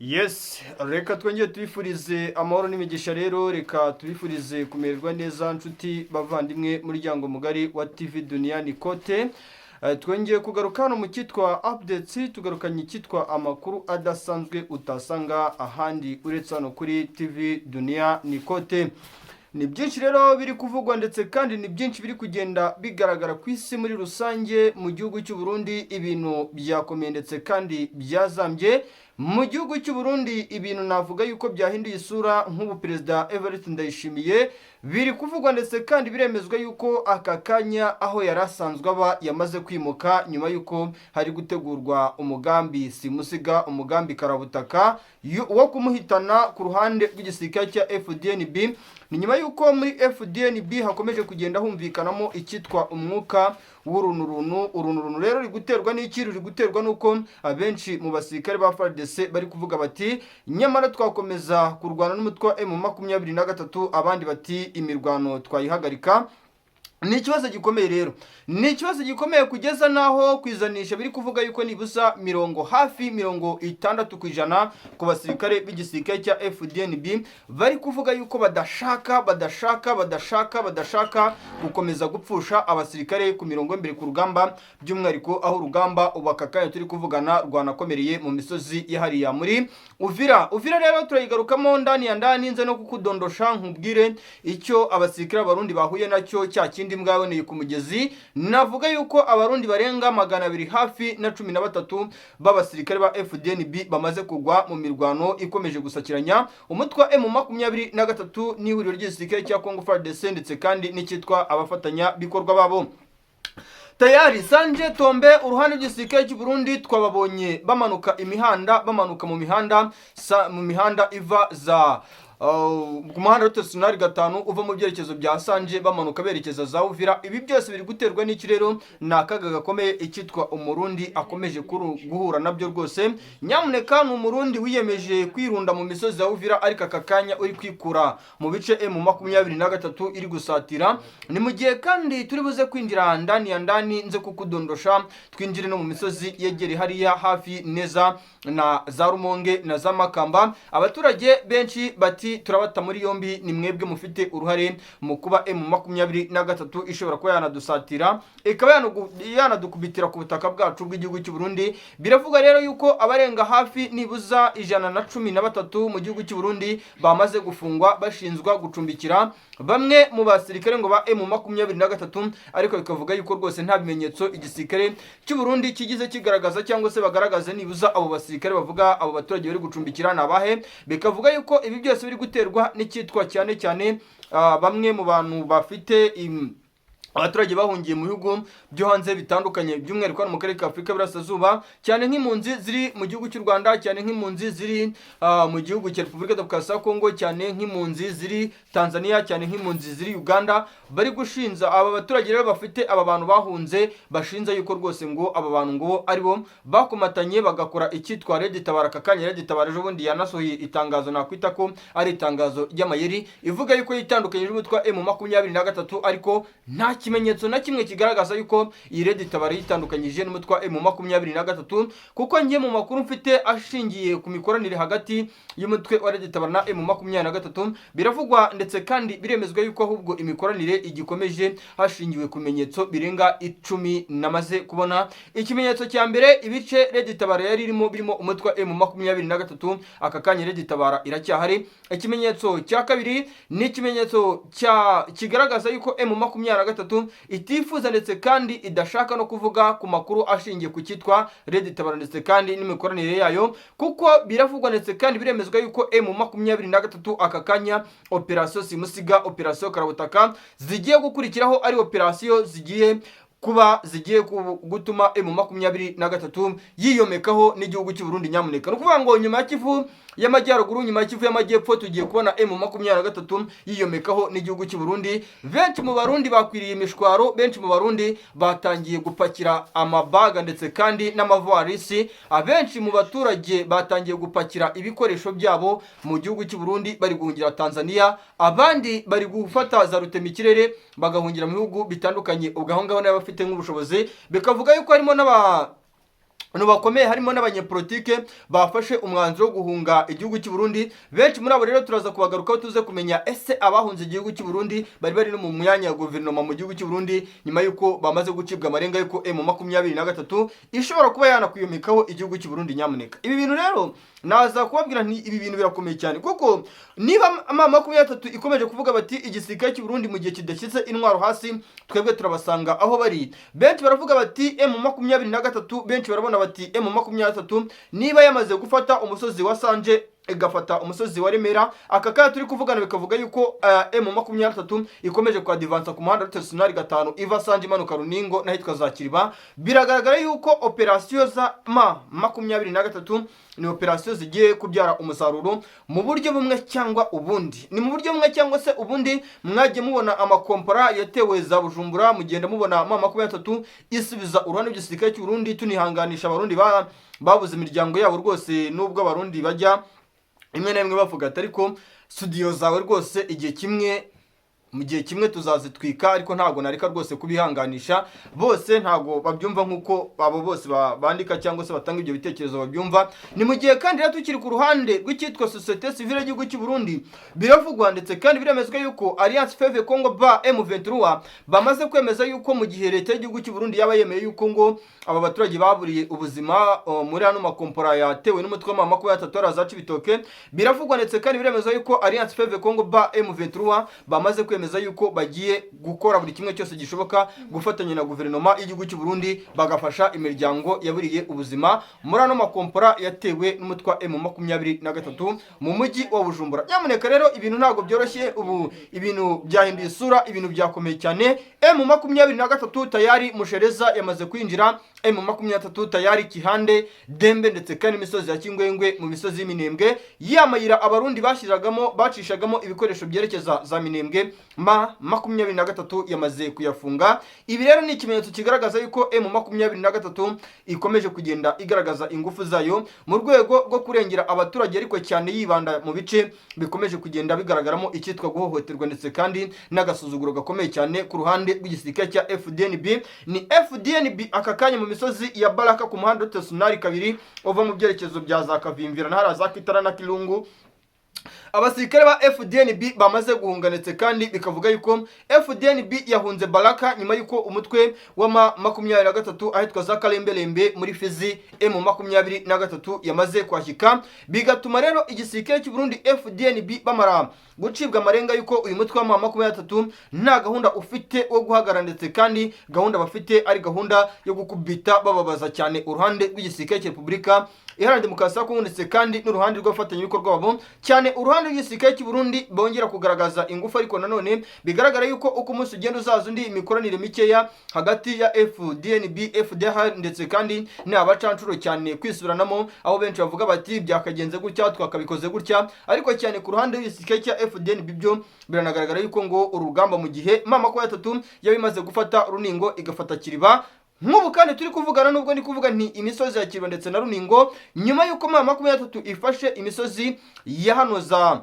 Yes, reka twongere tubifurize amahoro n'imigisha rero, reka tubifurize kumererwa neza, nshuti bavandimwe, muryango mugari wa TV Duniani Kote. Twongeye kugaruka hano mu cyitwa updates, tugarukanye icyitwa amakuru adasanzwe utasanga ahandi uretse hano kuri TV Duniani Kote. Ni byinshi rero biri kuvugwa, ndetse kandi ni byinshi biri kugenda bigaragara ku isi muri rusange. Mu gihugu cy'u Burundi ibintu byakomeye, ndetse kandi byazambye. Mu gihugu cy'u Burundi ibintu navuga yuko byahinduye isura. Nk'ubu Perezida Evariste Ndayishimiye, biri kuvugwa ndetse kandi biremezwa yuko aka kanya aho yari asanzwe aba yamaze kwimuka, nyuma yuko hari gutegurwa umugambi simusiga, umugambi karabutaka wo kumuhitana ku ruhande rw'igisirikare cya FDNB. Ni nyuma yuko muri FDNB hakomeje kugenda humvikanamo icyitwa umwuka w'urunurunu. Urunurunu rero ruri guterwa n'iki? Ruri guterwa n'uko abenshi mu basirikare ba FARDC bari kuvuga bati: "Nyamara twakomeza kurwana n'umutwe wa M23", abandi bati: "Imirwano twayihagarika." Ni ikibazo gikomeye rero, ni ikibazo gikomeye kugeza n'aho kwizanisha biri kuvuga yuko nibuza mirongo hafi 60% ku basirikare b'igisirikare cya FDNB bari kuvuga yuko badashaka, badashaka, badashaka, badashaka gukomeza gupfusha abasirikare ku mirongo imbere ku rugamba, by'umwihariko aho urugamba ubu aka kanya turi kuvugana rwanakomereye mu misozi yahariya muri Uvira. Uvira rero turayigarukamo ndani ya ndani, nze no kukudondosha nkubwire icyo abasirikare b'Abarundi bahuye nacyo, cya kindi mbwaboneye ku mugezi. Navuga yuko Abarundi barenga 200 hafi na 13 b'abasirikare ba FDNB bamaze kugwa mu mirwano ikomeje gusakiranya umutwe wa M23 n'ihuriro ry'igisirikare cya Congo FARDC, ndetse kandi n'icyitwa abafatanyabikorwa babo. Tayari Sanje Tombe, uruhande rw'igisirikare cy'u Burundi twababonye bamanuka imihanda, bamanuka mu mihanda mu mihanda iva za ku muhanda route 5 uva mu byerekezo bya Sanje, bamanuka berekeza za Uvira. Ibi byose biri guterwa n'iki rero? Ni akaga gakomeye icyitwa Umurundi akomeje guhura nabyo rwose. Nyamuneka, ni Umurundi wiyemeje kwirunda mu misozi ya Uvira, ariko aka kanya uri kwikura mu bice M23 iri gusatira. Ni mu gihe kandi turi buze kwinjira ndani ya ndani, nze kukudondosha, twinjire no mu misozi yegereye hariya hafi neza na za Rumonge na za Makamba. Abaturage benshi bati: "Turabata muri yombi, ni mwebwe mufite uruhare mu kuba M23 ishobora kuba yanadusatira, ikaba yanadukubitira ku butaka bwacu bw'igihugu cy'u Burundi." Biravuga rero yuko abarenga hafi nibuza 113 mu gihugu cy'u Burundi bamaze gufungwa, bashinzwa gucumbikira bamwe mu basirikare ngo ba M23, ariko bikavuga yuko rwose nta bimenyetso igisirikare cy'u Burundi kigize kigaragaza, cyangwa se bagaragaze nibuza abo basirikare bavuga abo baturage bari gucumbikira ni abahe. Bikavuga yuko ibi byose biri guterwa n'icyitwa cyane cyane bamwe mu bantu bafite abaturage bahungiye mu bihugu byo hanze bitandukanye, by'umwihariko hano mu karere ka Afurika y'Iburasirazuba, cyane nk'impunzi ziri mu gihugu cy'u Rwanda, cyane nk'impunzi ziri mu gihugu cya Repubulika Demokarasi ya Kongo, cyane nk'impunzi ziri Tanzania, cyane nk'impunzi ziri Uganda. Bari gushinza aba baturage rero bafite aba bantu bahunze, bashinza yuko rwose ngo aba bantu ngo aribo bakomatanye bagakora icyitwa Red Tabara. Aka kanya Red Tabara ejo bundi yanasohoye itangazo, nakwita ko ari itangazo ry'amayeri, ivuga yuko yitandukanyije n'umutwe wa M23, ariko nta kimenyetso na kimwe kigaragaza yuko iyi Red Tabara yitandukanyije n'umutwe wa M23, kuko njye mu makuru mfite ashingiye ku mikoranire hagati y'umutwe wa Red Tabara na M23, biravugwa ndetse kandi biremezwa yuko ahubwo imikoranire igikomeje, hashingiwe ku bimenyetso birenga 10 namaze kubona. Ikimenyetso cya mbere, ibice Red Tabara yari irimo birimo umutwe wa M23, aka kanya Red Tabara iracyahari. Ikimenyetso cya kabiri ni ikimenyetso cya kigaragaza yuko M23 itifuza ndetse kandi idashaka no kuvuga ku makuru ashingiye ku cyitwa Red Tabara ndetse kandi n'imikoranire yayo, kuko biravugwa ndetse kandi biremezwa yuko M23 aka kanya operasiyo simusiga, operasiyo karabutaka zigiye gukurikiraho ari operasiyo zigiye kuba zigiye gutuma M23 yiyomekaho n'igihugu cy'u Burundi. Nyamuneka, ni ukuvuga ngo nyuma ya Kivu y'Amajyaruguru, nyuma ya Kivu y'Amajyepfo, tugiye kubona M23 yiyomekaho n'igihugu cy'u Burundi. Benshi mu Barundi bakwiriye imishwaro, benshi mu Barundi batangiye gupakira amabaga ndetse kandi n'amavarisi, abenshi mu baturage batangiye gupakira ibikoresho byabo mu gihugu cy'u Burundi, bari guhungira Tanzania, abandi bari gufata za rutemikirere bagahungira mu bihugu bitandukanye. Ubwo aho ngaho n'abafite nk'ubushobozi, bikavuga yuko harimo n'aba Bakomeye harimo n'abanyepolitike bafashe umwanzuro wo guhunga igihugu cy'u Burundi. Benshi muri abo rero turaza kubagarukaho, tuze kumenya ese abahunze igihugu cy'u Burundi bari no mu myanya ya guverinoma mu gihugu cy'u Burundi, nyuma y'uko bamaze gucibwa amarenga y'uko M23 ishobora kuba yanakwiyomekaho igihugu cy'u Burundi. Nyamuneka, ibi bintu rero naza kubabwira nti ibi bintu birakomeye cyane, kuko niba M23 ikomeje kuvuga bati igisirikare cy'u Burundi mu gihe kidashyize intwaro hasi twebwe turabasanga aho bari, benshi baravuga bati M23, benshi barabona bati M23 niba yamaze gufata umusozi wa Sanje, igafata umusozi wa Remera, aka kanya turi kuvugana bikavuga yuko M23 ikomeje kwadivansa ku muhanda Route 5 iva Sanje imanuka Runingo n'ahitwa za Kiriba, biragaragara yuko operasiyo za M23 ni operasiyo zigiye kubyara umusaruro mu buryo bumwe cyangwa ubundi. Ni mu buryo bumwe cyangwa se ubundi mwagiye mubona amakompora yatewe za Bujumbura, mugenda mubona M23 isubiza uruhande rw'igisirikare cy'u Burundi. Tunihanganisha Abarundi babuze imiryango yabo rwose, nubwo Abarundi bajya rimwe na rimwe bavuga ati ariko studio zawe rwose igihe kimwe, mu gihe kimwe tuzazitwika, ariko ntabwo nareka rwose kubihanganisha bose. Ntabwo babyumva nk'uko abo bose bandika cyangwa se batanga ibyo bitekerezo babyumva. Ni mu gihe kandi rero tukiri ku ruhande rw'icyitwa société civile y'igihugu cy'u Burundi, biravugwa ndetse kandi biremezwa yuko Alliance Fleuve Congo ba M23 bamaze kwemeza yuko mu gihe leta y'igihugu cy'u Burundi yaba yemeye yuko ngo aba baturage baburiye ubuzima muri ano makompora yatewe n'umutwe wa 23 za Cibitoke, biravugwa ndetse kandi biremezwa yuko Alliance Fleuve Congo ba M23 bamaze kwemeza yuko bagiye gukora buri kimwe cyose gishoboka gufatanya na guverinoma y'igihugu cy'u Burundi, bagafasha imiryango yaburiye ubuzima muri ano makompora yatewe n'umutwe wa M23 mu mujyi wa Bujumbura. Nyamuneka rero, ibintu ntabwo byoroshye ubu, ibintu byahinduye isura, ibintu byakomeye cyane. M23 tayari Mushereza yamaze kwinjira, M23 tayari Kihande, Dembe ndetse kandi imisozi ya Kingwengwe mu misozi y'Iminembwe, yamayira Abarundi bashyiragamo, bacishagamo ibikoresho byerekeza za Minembwe, M23 yamaze kuyafunga. Ibi rero ni ikimenyetso kigaragaza yuko M23 ikomeje kugenda igaragaza ingufu zayo mu rwego rwo kurengera abaturage, ariko cyane yibanda mu bice bikomeje kugenda bigaragaramo icyitwa guhohoterwa ndetse kandi n'agasuzuguro gakomeye cyane ku ruhande rw'igisirikare cya FDNB. Ni FDNB aka kanya mu misozi ya Baraka ku muhanda Route 2 uva mu byerekezo bya za Kavimvira na hariya za Kitara na Kirungu, abasirikare ba FDNB bamaze guhunga, ndetse kandi bikavuga yuko FDNB yahunze Baraka nyuma yuko umutwe wa M23 ahitwa za Karemberembe muri Fizi M23 yamaze kwashyika, bigatuma rero igisirikare cy'u Burundi FDNB bamara gucibwa amarenga yuko uyu mutwe wa M23 nta gahunda ufite wo guhagarara, ndetse kandi gahunda bafite ari gahunda yo gukubita bababaza cyane uruhande rw'igisirikare cya Repubulika Iharanira Demokarasi ya Kongo, ndetse kandi n'uruhande rw'abafatanyabikorwa babo, cyane uruhande rw'igisirikare cy'u Burundi bongera kugaragaza ingufu. Ariko nanone bigaragara yuko uko umunsi ugenda uzaza undi, imikoranire mikeya hagati ya FDNB, FDH ndetse kandi n'abacancuro cyane kwisubiranamo, aho benshi bavuga bati byakagenze gutya, twakabikoze gutya. Ariko cyane ku ruhande rw'igisirikare cya FDNB byo biranagaragara yuko ngo urugamba mu gihe M23 yaba imaze gufata Runingo, igafata Kiriba, nk'ubu kandi turi kuvugana, nubwo ndi kuvuga nti imisozi ya Kiriba ndetse na Runingo, nyuma y'uko M23 ifashe imisozi ya hano za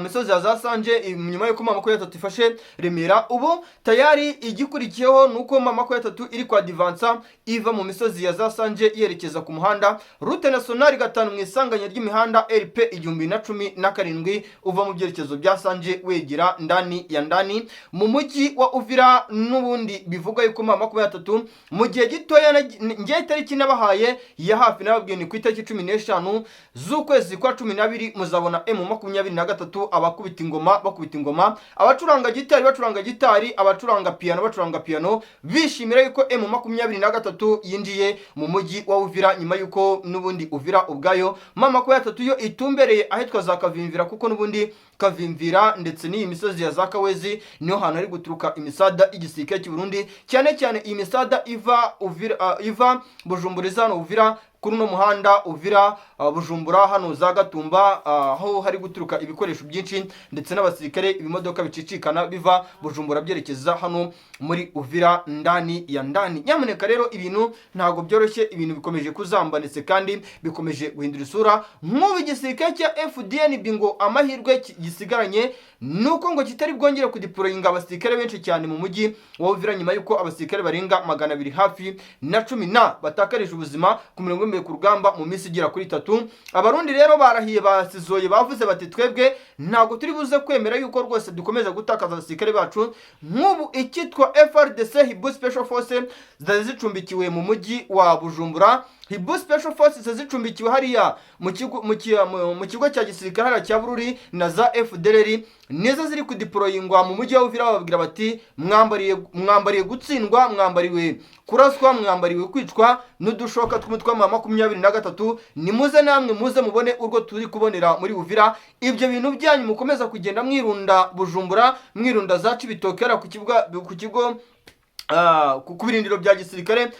misozi ya za Sanje, nyuma y'uko M23 ifashe Remera, ubu tayari igikurikiyeho ni uko M23 iri kwa divansa iva mu misozi ya za Sanje yerekeza ku muhanda route nationale 5 mu isanganya ry'imihanda RP 1017 uva mu byerekezo bya Sanje wegera ndani ya ndani mu mujyi wa Uvira. N'ubundi bivuga yuko M23 mu gihe gitoya, ngiye itariki nabahaye ya hafi, nababwiye ni ku itariki 15 z'ukwezi kwa 12 muzabona M23 abakubita ingoma bakubita ingoma, abacuranga gitari bacuranga gitari, abacuranga piano bacuranga piano, bishimira yuko M23 yinjiye mu mujyi wa Uvira, nyuma yuko n'ubundi Uvira ubwayo M23 yo itumbereye ahitwa za Kavimvira, kuko n'ubundi Kavimvira ndetse n'iyi misozi ya za Kawezi niho hantu hari guturuka imisada y'igisirikare cy'u Burundi, cyane cyane iyi misada iva Uvira, iva Bujumbura iza hano Uvira. Kuri uno muhanda Uvira Bujumbura, hano za Gatumba, aho hari guturuka ibikoresho byinshi ndetse n'abasirikare, ibimodoka bicicikana biva Bujumbura byerekeza hano muri Uvira ndani ya ndani. Nyamuneka rero, ibintu ntabwo byoroshye, ibintu bikomeje kuzamba ndetse kandi bikomeje guhindura isura. Nk'ubu igisirikare cya FDNB ngo amahirwe gisigaranye nuko ngo kitari bwongere kudeployinga abasirikare benshi cyane mu mujyi wa Uvira, nyuma y'uko abasirikare barenga 200 hafi na cumi na batakarije ubuzima ku mirongo y'imbere ku rugamba mu minsi igera kuri 3. Abarundi rero barahiye, basizoye, bavuze bati: "Twebwe ntabwo turi buze kwemera yuko rwose dukomeza gutakaza abasirikare bacu." Nk'ubu icyitwa FARDC, Hibu Special Force zari zicumbikiwe mu mujyi wa Bujumbura, Hibu Special Forces zicumbikiwe hariya mu kigo cya gisirikare hariya cya Bururi, na za FDLR nizo ziri kudeployingwa mu mujyi wa Uvira. Bababwira bati: Mwambariye gutsindwa, mwambariwe kuraswa, mwambariwe kwicwa n'udushoka tw'umutwe wa 23. Nimuze namwe, muze mubone urwo turi kubonera muri Uvira. Ibyo bintu byanyu mukomeza kugenda mwirunda Bujumbura, mwirunda za Cibitoke hariya ku kibuga, ku kigo, ku birindiro bya gisirikare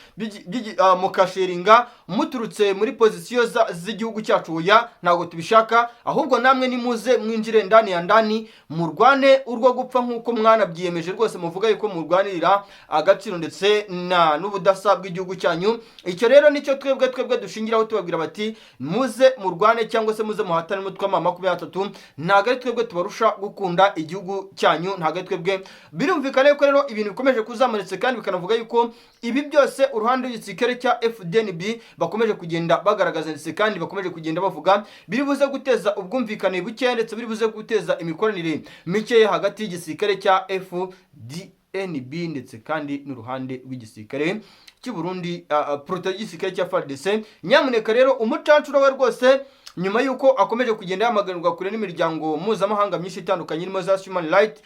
mukasheringa muturutse muri position z'igihugu cyacu, oya, ntabwo tubishaka. Ahubwo namwe nimuze mwinjire ndani ya ndani, murwane urwo gupfa nk'uko mwanabyiyemeje rwose, muvuga yuko murwanirira agaciro ndetse na n'ubudasa bw'igihugu cyanyu." Icyo rero nicyo twebwe dushingiraho tubabwira bati: "Muze murwane cyangwa se muze muhatane n'umutwe wa 23. Ntabwo ari twebwe tubarusha gukunda igihugu cyanyu, ntabwo ari twebwe." Birumvikana yuko rero ibintu bikomeje kuzamuritse, kandi bikanavuga yuko ibi byose uruhande rw'igisirikare cya FDNB bakomeje kugenda bagaragaza ndetse kandi bakomeje kugenda bavuga biri buze guteza ubwumvikane bukeya, ndetse biri buze guteza imikoranire mikeya hagati y'igisirikare cya FDNB ndetse kandi n'uruhande rw'igisirikare cy'u Burundi, plutôt y'igisirikare cya FARDC. Nyamuneka rero, umucancuro we rwose, nyuma y'uko akomeje kugenda yamaganirwa kure n'imiryango mpuzamahanga myinshi itandukanye irimo za human right,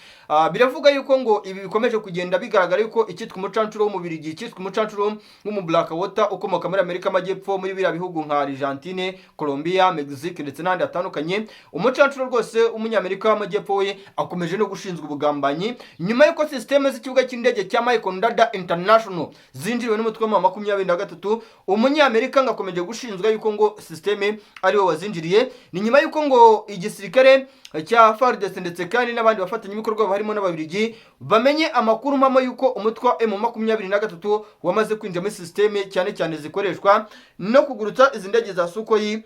biravuga yuko ngo ibi bikomeje kugenda bigaragara yuko icyitwa umucancuro w'umubirigi, icyitwa umucancuro w'umu Black Water ukomoka muri Amerika y'Amajyepfo, muri biriya bihugu nka Argentine, Colombia, Mexique ndetse n'ahandi hatandukanye, umucancuro rwose w'umunyamerika w'Amajyepfo we akomeje no gushinzwa ubugambanyi nyuma y'uko système z'ikibuga cy'indege cya Michael Ndada International zinjiriwe n'umutwe wa 23. Umunyamerika ngo akomeje gushinzwa yuko ngo système ariwe wazinjiriye. Ni nyuma y'uko ngo igisirikare cya FARDC ndetse kandi n'abandi bafatanyabikorwa harimo n'Ababiligi bamenye amakuru mpamo y'uko umutwe wa M23 wamaze kwinjira muri système, cyane cyane zikoreshwa no kugurutsa izi ndege za Sukhoi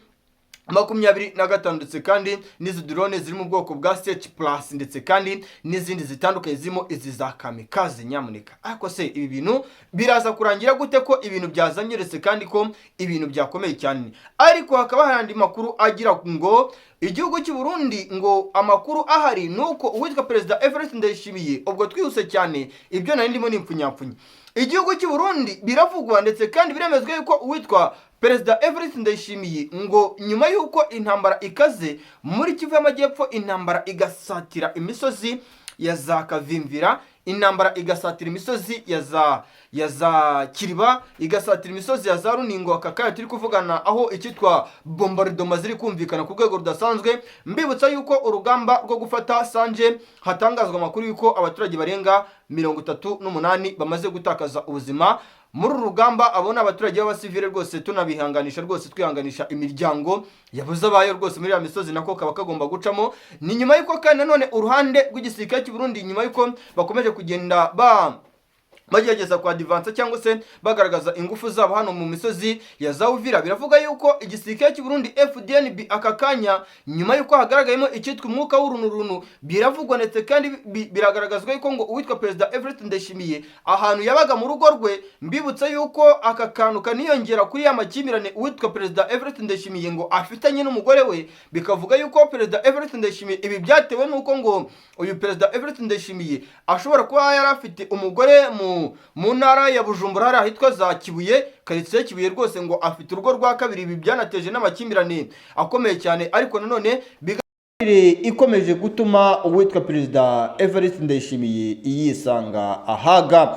25 ndetse kandi n'izi drone ziri mu bwoko bwa Sech Plus ndetse kandi n'izindi zitandukanye zirimo izi za kamikaze. Nyamuneka, ariko se ibi bintu biraza kurangira gute, ko ibintu byazanye ndetse kandi ko ibintu byakomeye cyane? Ariko hakaba hari andi makuru agira ngo igihugu cy'u Burundi, ngo amakuru ahari ni uko uwitwa Perezida Evariste Ndayishimiye, ubwo twihuse cyane, ibyo nari ndimo nimpfunyapfunya, igihugu cy'u Burundi biravugwa ndetse kandi biremezwa yuko uwitwa Perezida Evariste Ndayishimiye ngo nyuma y'uko intambara ikaze muri Kivu y'Amajyepfo, intambara igasatira imisozi ya za Kavimvira, intambara igasatira imisozi ya za Kiriba, igasatira imisozi ya za Runingo, aka kanya turi kuvugana aho icyitwa bombardement ziri kumvikana ku rwego rudasanzwe. Mbibutsa yuko urugamba rwo gufata Sanje hatangazwa amakuru yuko abaturage barenga 38 bamaze gutakaza ubuzima muri uru rugamba. Abo ni abaturage b'abasivile rwose, tunabihanganisha rwose, twihanganisha imiryango yabuze abayo rwose muri ya misozi, nako kaba kagomba gucamo. Ni nyuma y'uko kandi nanone uruhande rw'igisirikare cy'u Burundi, nyuma y'uko bakomeje kugenda bagerageza kwa advança cyangwa se bagaragaza ingufu zabo hano mu misozi ya za Uvira, biravuga yuko igisirikare cy'u Burundi FDNB aka kanya, nyuma yuko hagaragayemo icyitwa umwuka w'urunurunu, biravugwa ndetse kandi biragaragazwa yuko ngo uwitwa Perezida Evariste Ndayishimiye ahantu yabaga mu rugo rwe. Mbibutsa yuko aka kantu kaniyongera kuri ya makimbirane uwitwa Perezida Evariste Ndayishimiye ngo afitanye n'umugore we. Bikavuga yuko Perezida Evariste Ndayishimiye, ibi byatewe n'uko ngo uyu Perezida Evariste Ndayishimiye ashobora kuba yari afite umugore mu ntara ya Bujumbura, hari ahitwa za Kibuye, karitsiye Kibuye rwose, ngo afite urugo rwa kabiri. Ibi byanateje n'amakimbirane akomeye cyane, ariko nanone ikomeje gutuma uwitwa Perezida Evariste Ndayishimiye yisanga ahaga.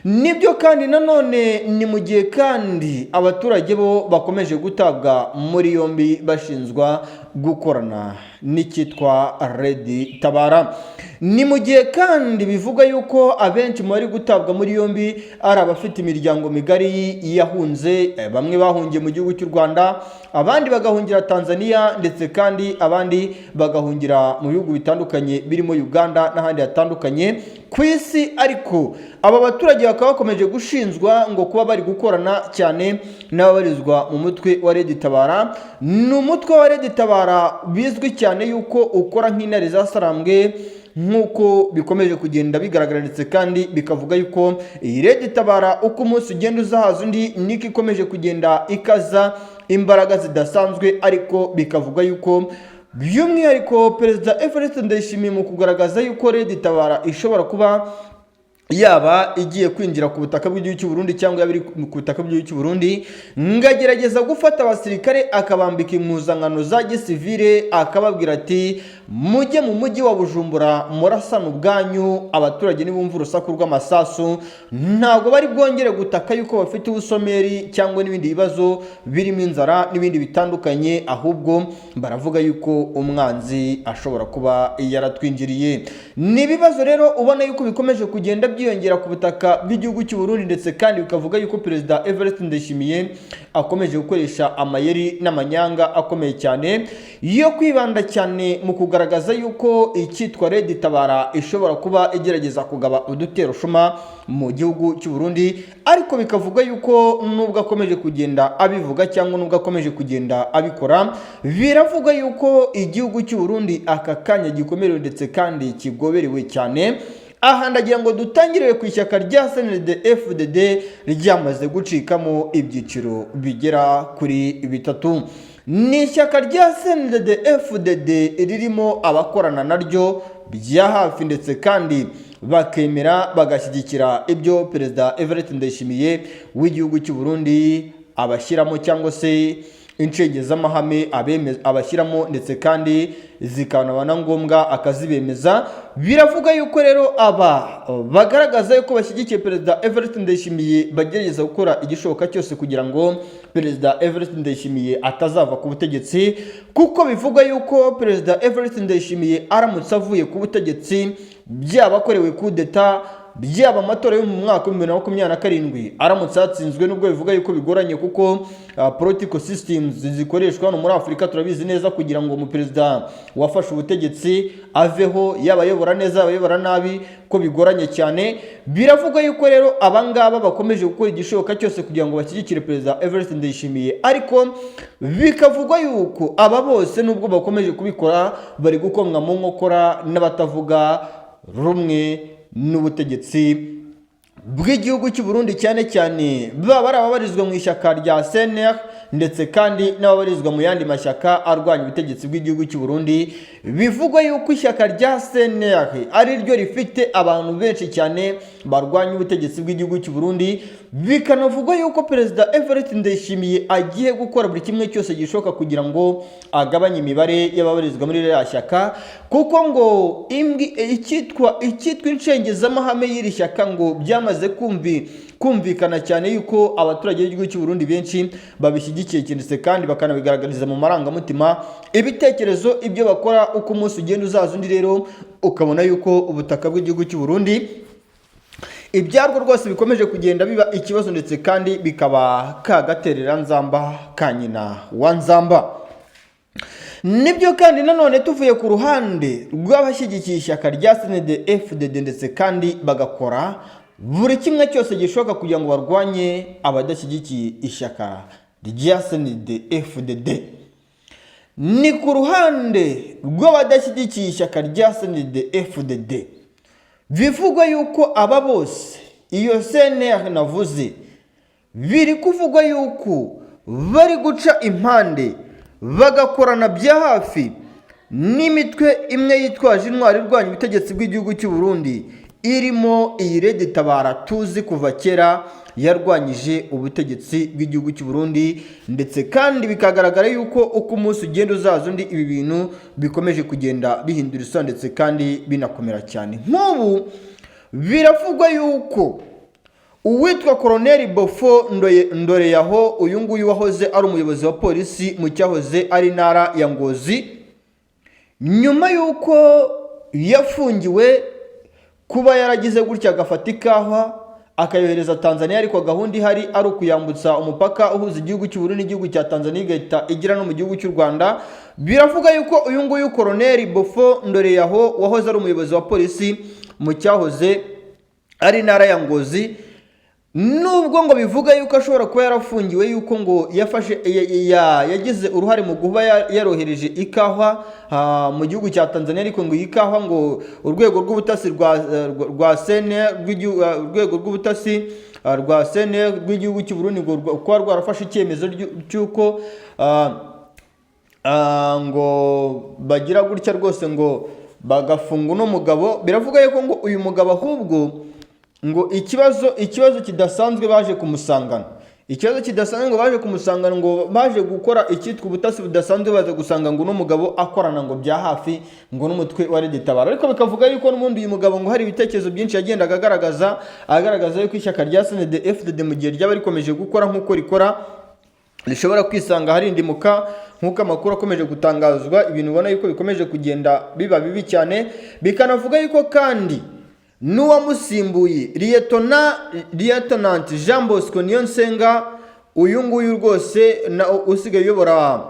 Nibyo kandi nanone ni mu gihe kandi abaturage bo bakomeje gutabwa muri yombi bashinzwa gukorana. n'icyitwa Red Tabara. Ni mu gihe kandi bivuga yuko abenshi mu bari gutabwa muri yombi ari abafite imiryango migari yahunze, bamwe bahungiye mu gihugu cy'u Rwanda, abandi bagahungira Tanzania, ndetse kandi abandi bagahungira mu bihugu bitandukanye birimo Uganda n'ahandi hatandukanye ku isi. Ariko aba baturage bakaba bakomeje gushinjwa ngo kuba bari gukorana cyane n'ababarizwa mu mutwe wa Red Tabara. Ni umutwe wa Red Tabara bizwi cyane yuko ukora nk'intare zasarambwe, nk'uko bikomeje kugenda bigaragara, ndetse kandi bikavuga yuko iyi Red Tabara uko umunsi ugenda uzahaza undi niko ikomeje kugenda ikaza imbaraga zidasanzwe. Ariko bikavuga yuko by'umwihariko Perezida Evariste Ndayishimiye mu kugaragaza yuko Red Tabara ishobora kuba yaba igiye kwinjira ku butaka bw'igihugu cy'u Burundi cyangwa yaba iri ku butaka bw'igihugu cy'u Burundi, ngagerageza gufata abasirikare akabambika impuzankano za gisivile, akababwira ati: "Mujye mu mujyi wa Bujumbura murasana ubwanyu, abaturage nibumva urusaku rw'amasasu ntabwo bari bwongere gutaka yuko bafite ubusomeri cyangwa n'ibindi bibazo birimo inzara n'ibindi bitandukanye, ahubwo baravuga yuko umwanzi ashobora kuba yaratwinjiriye." Ni ibibazo rero ubona yuko bikomeje kugenda byiyongera ku butaka bw'igihugu cy'u Burundi, ndetse kandi bikavuga yuko Perezida Evariste Ndayishimiye akomeje gukoresha amayeri n'amanyanga akomeye cyane yo kwibanda cyane mu kugaragaza yuko icyitwa Red Tabara ishobora kuba igerageza kugaba udutero shuma mu gihugu cy'u Burundi. Ariko bikavuga yuko nubwo akomeje kugenda abivuga cyangwa nubwo akomeje kugenda abikora, biravuga yuko igihugu cy'u Burundi aka kanya gikomerewe ndetse kandi kigoberewe cyane. Aha ndagira ngo dutangire ku ishyaka rya CNDD FDD ryamaze gucikamo ibyiciro bigera kuri bitatu. Ni ishyaka rya CNDD FDD ririmo abakorana naryo bya hafi, ndetse kandi bakemera bagashyigikira ibyo Perezida Evariste Ndayishimiye w'igihugu cy'u Burundi abashyiramo, cyangwa se incengezamahame abashyiramo, ndetse kandi zikanaba na ngombwa akazibemeza. Biravuga yuko rero aba bagaragaza yuko bashyigikiye Perezida Evariste Ndayishimiye bagerageza gukora igishoboka cyose kugira ngo Perezida Evariste Ndayishimiye atazava ku butegetsi, kuko bivugwa yuko Perezida Evariste Ndayishimiye aramutse avuye ku butegetsi, byaba akorewe kudeta, byaba amatora yo mu mwaka wa 2027 aramutse yatsinzwe, nubwo bivuga yuko bigoranye, kuko political systems zikoreshwa hano muri Afurika turabizi neza, kugira ngo umuperezida wafashe ubutegetsi aveho, yaba ayobora neza, yaba ayobora nabi, ko bigoranye cyane. Biravugwa yuko rero abangaba bakomeje gukora igishoboka cyose kugira ngo bashyigikire Perezida Evariste Ndayishimiye. Ariko bikavugwa yuko aba bose, nubwo bakomeje kubikora, bari gukomwa mu nkokora n'abatavuga rumwe n'ubutegetsi bw'igihugu cy'u Burundi, cyane cyane baba ari ababarizwa mu ishyaka rya CNR, ndetse kandi n'ababarizwa mu yandi mashyaka arwanya ubutegetsi bw'igihugu cy'u Burundi. Bivugwa yuko ishyaka rya CNR ari ryo rifite abantu benshi cyane barwanya ubutegetsi bw'igihugu cy'u Burundi. Bikanavugwa yuko Perezida Evariste Ndayishimiye agiye gukora buri kimwe cyose gishoboka kugira ngo agabanye imibare y'ababarizwa muri ririya shyaka, kuko ngo icyitwa incengezamahame y'iri shyaka ngo byamaze kumvikana cyane yuko abaturage b'igihugu cy'u Burundi benshi babishyigikiye, ndetse kandi bakanabigaragariza mu marangamutima, ibitekerezo, ibyo bakora uko umunsi ugenda uzaza undi. Rero ukabona yuko ubutaka bw'igihugu cy'u Burundi ibyarwo rwose bikomeje kugenda biba ikibazo, ndetse kandi bikaba kagaterera nzamba ka nyina wa nzamba. Nibyo kandi nanone tuvuye ku ruhande rw'abashyigikiye ishyaka rya CNDD FDD, ndetse kandi bagakora buri kimwe cyose gishoboka kugira ngo barwanye abadashyigikiye ishyaka rya CNDD FDD, ni ku ruhande rw'abadashyigikiye ishyaka rya CNDD FDD, bivugwa yuko aba bose, iyo CNR navuze, biri kuvugwa yuko bari guca impande bagakorana bya hafi n'imitwe imwe yitwaje intwari irwanya ubutegetsi bw'igihugu cy'u Burundi, irimo iyi Red Tabara tuzi kuva kera yarwanyije ubutegetsi bw'igihugu cy'u Burundi. Ndetse kandi bikagaragara yuko uko umunsi ugenda uzaza undi, ibi bintu bikomeje kugenda bihindura isura, ndetse kandi binakomera cyane. Nk'ubu biravugwa yuko uwitwa Koroneri Bofo Ndoreyaho, uyu nguyu wahoze ari umuyobozi wa polisi mu cyahoze ari intara ya Ngozi. Nyuma y'uko yafungiwe kuba yaragize gutya agafata ikawa akayohereza Tanzania, ariko gahunda ihari ari ukuyambutsa umupaka uhuza igihugu cy'u Burundi n'igihugu cya Tanzania, igahita igera no mu gihugu cy'u Rwanda. Biravuga yuko uyu nguyu Koroneri Bofo Ndoreyaho, wahoze ari umuyobozi wa polisi mu cyahoze ari intara ya Ngozi, nubwo ngo bivuga yuko ashobora kuba yarafungiwe yuko ngo yafashe yagize uruhare mu kuba yarohereje ikawa mu gihugu cya Tanzania, ariko ngo iyi kawa ngo urwego rw'ubutasi rwa sene urwego rw'ubutasi rwa sene rw'igihugu cy'u Burundi ngo kuba rwarafashe icyemezo cy'uko ngo bagira gutya rwose ngo bagafunga uno mugabo. Biravuga yuko ngo uyu mugabo ahubwo ngo ikibazo kidasanzwe baje kumusangana, ikibazo kidasanzwe ngo baje kumusangana, ngo baje gukora icyitwa ubutasi budasanzwe, baza gusanga ngo uno mugabo akorana ngo bya hafi ngo n'umutwe wa Red Tabara. Ariko bikavuga yuko n'ubundi uyu mugabo ngo hari ibitekerezo byinshi yagendaga agaragaza yuko ishyaka rya CNDD FDD mu gihe ryaba rikomeje gukora nk'uko rikora rishobora kwisanga harindimuka, nk'uko amakuru akomeje gutangazwa. Ibintu ubona yuko bikomeje kugenda biba bibi cyane. Bikanavuga yuko kandi n'uwamusimbuye, Lieutenant Jean Bosco Niyonsenga, uyu nguyu rwose usigaye uyobora,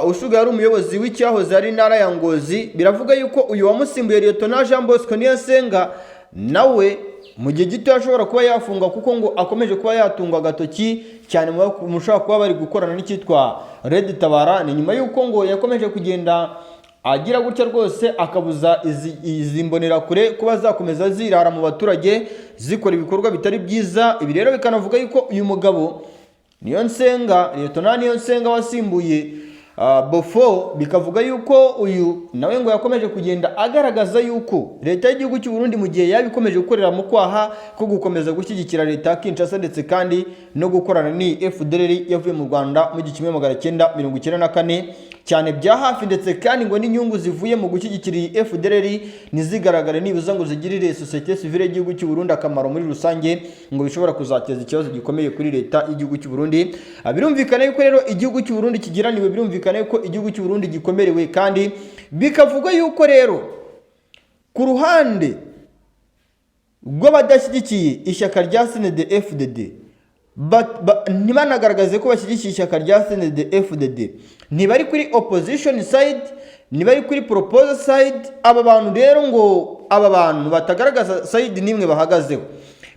usigaye ari umuyobozi w'icyahoze ari intara ya Ngozi, biravuga yuko uyu wamusimbuye, Lieutenant Jean Bosco Niyonsenga, nawe mu gihe gito ashobora kuba yafungwa, kuko ngo akomeje kuba yatungwa agatoki cyane mu mushobora kuba bari gukorana n'icyitwa Red Tabara. Ni nyuma y'uko ngo yakomeje kugenda agira gutya rwose akabuza izi mbonerakure kuba zakomeza zirara mu baturage zikora ibikorwa bitari byiza. Ibi rero bikanavuga yuko uyu mugabo Niyonsenga, Lieutenant Niyonsenga wasimbuye Bofo, bikavuga yuko uyu nawe ngo yakomeje kugenda agaragaza yuko leta y'igihugu cy'u Burundi mu gihe yaba ikomeje gukorera mu kwaha ko gukomeza gushyigikira leta ya Kinshasa ndetse kandi no gukorana ni FDLR yavuye mu Rwanda mu 1994 cyane bya hafi, ndetse kandi ngo n'inyungu zivuye mu gushyigikira iyi FDLR ntizigaragare nibuza ngo zigirire société civile y'igihugu cy'u Burundi akamaro muri rusange, ngo bishobora kuzateza ikibazo gikomeye kuri leta y'igihugu cy'u Burundi. Birumvikana yuko rero igihugu cy'u Burundi kigiraniwe, birumvikana yuko igihugu cy'u Burundi gikomerewe, kandi bikavugwa yuko rero ku ruhande rw'abadashyigikiye ishyaka rya CNDD FDD, ntibanagaragaze ko bashyigikiye ishyaka rya CNDD FDD, ntibari kuri opposition side, ntibari kuri proposal side. Aba bantu rero ngo aba bantu batagaragaza side n'imwe bahagazeho,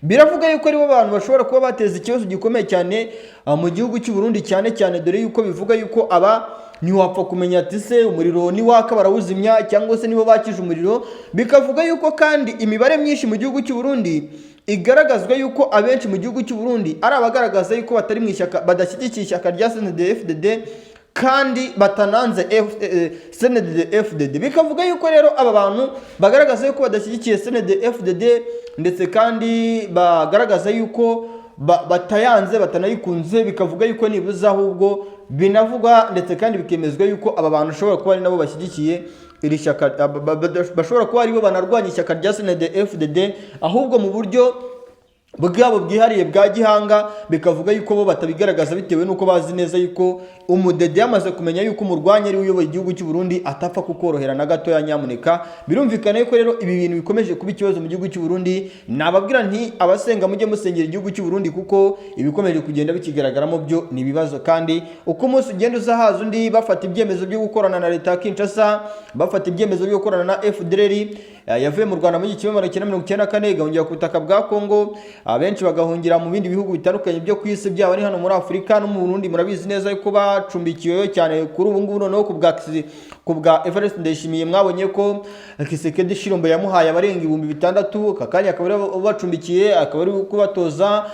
biravuga yuko aribo bantu bashobora kuba bateza ikibazo gikomeye cyane mu gihugu cy'u Burundi, cyane cyane dore yuko bivuga yuko aba ntiwapfa kumenya ati se umuriro niwaka barawuzimya cyangwa se nibo bakije umuriro. Bikavuga yuko kandi imibare myinshi mu gihugu cy'u Burundi igaragazwa yuko abenshi mu gihugu cy'u Burundi ari abagaragaza yuko batari mu ishyaka, badashyigikiye ishyaka rya CNDD FDD kandi batananze CNDD FDD. Bikavuga yuko rero aba bantu bagaragaza yuko badashyigikiye CNDD FDD ndetse kandi bagaragaza yuko batayanze, batanayikunze, bikavuga yuko nibuze ahubwo binavugwa ndetse kandi bikemezwa yuko aba bantu bashobora kuba ari nabo bashyigikiye iri shyaka, bashobora kuba aribo banarwanya ishyaka rya CNDD FDD ahubwo mu buryo bwabo bwihariye bwa gihanga. Bikavuga yuko bo batabigaragaza bitewe n'uko bazi neza yuko umudede yamaze kumenya yuko umurwanya ari we uyoboye igihugu cy'u Burundi atapfa kukorohera na gatoya nyamuneka. Birumvikana yuko rero ibi bintu bikomeje kuba ikibazo mu gihugu cy'u Burundi. Nababwira nti abasenga mujye musengera igihugu cy'u Burundi, kuko ibikomeje kugenda bikigaragaramo byo ni ibibazo, kandi uko umunsi ugenda uza haza undi bafata ibyemezo byo gukorana na leta ya Kinshasa, bafata ibyemezo byo gukorana na FDLR yavuye mu Rwanda muri 1994 igahungira ku butaka bwa Congo, abenshi bagahungira mu bindi bihugu bitandukanye byo ku isi, byaba ari hano muri Afurika no mu Burundi. Murabizi neza yuko bacumbikiweyo cyane kuri ubu ngubu. Noneho ku bwa Evariste Ndayishimiye mwabonye ko Tshisekedi Tshilombo yamuhaye abarenga 6000, aka kanya akaba ari bacumbikiye, akaba ari kubatoza,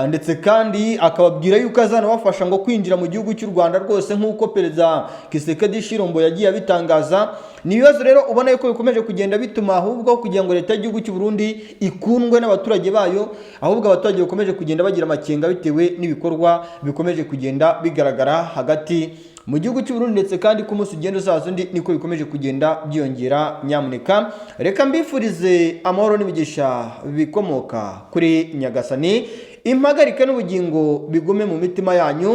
ndetse kandi akababwira yuko azanabafasha ngo kwinjira mu gihugu cy'u Rwanda rwose, nk'uko Perezida Tshisekedi Tshilombo yagiye abitangaza. Ni ibibazo rero ubona yuko bikomeje kugenda bituma ahubwo kugira ngo leta y'igihugu cy'u Burundi ikundwe n'abaturage bayo, ahubwo abaturage bakomeje kugenda bagira amakenga bitewe n'ibikorwa bikomeje kugenda bigaragara hagati mu gihugu cy'u Burundi, ndetse kandi ko umunsi ugenda uzaza undi niko bikomeje kugenda byiyongera nyamuneka. Reka mbifurize amahoro n'imigisha bikomoka kuri Nyagasani, impagarike n'ubugingo bigume mu mitima yanyu.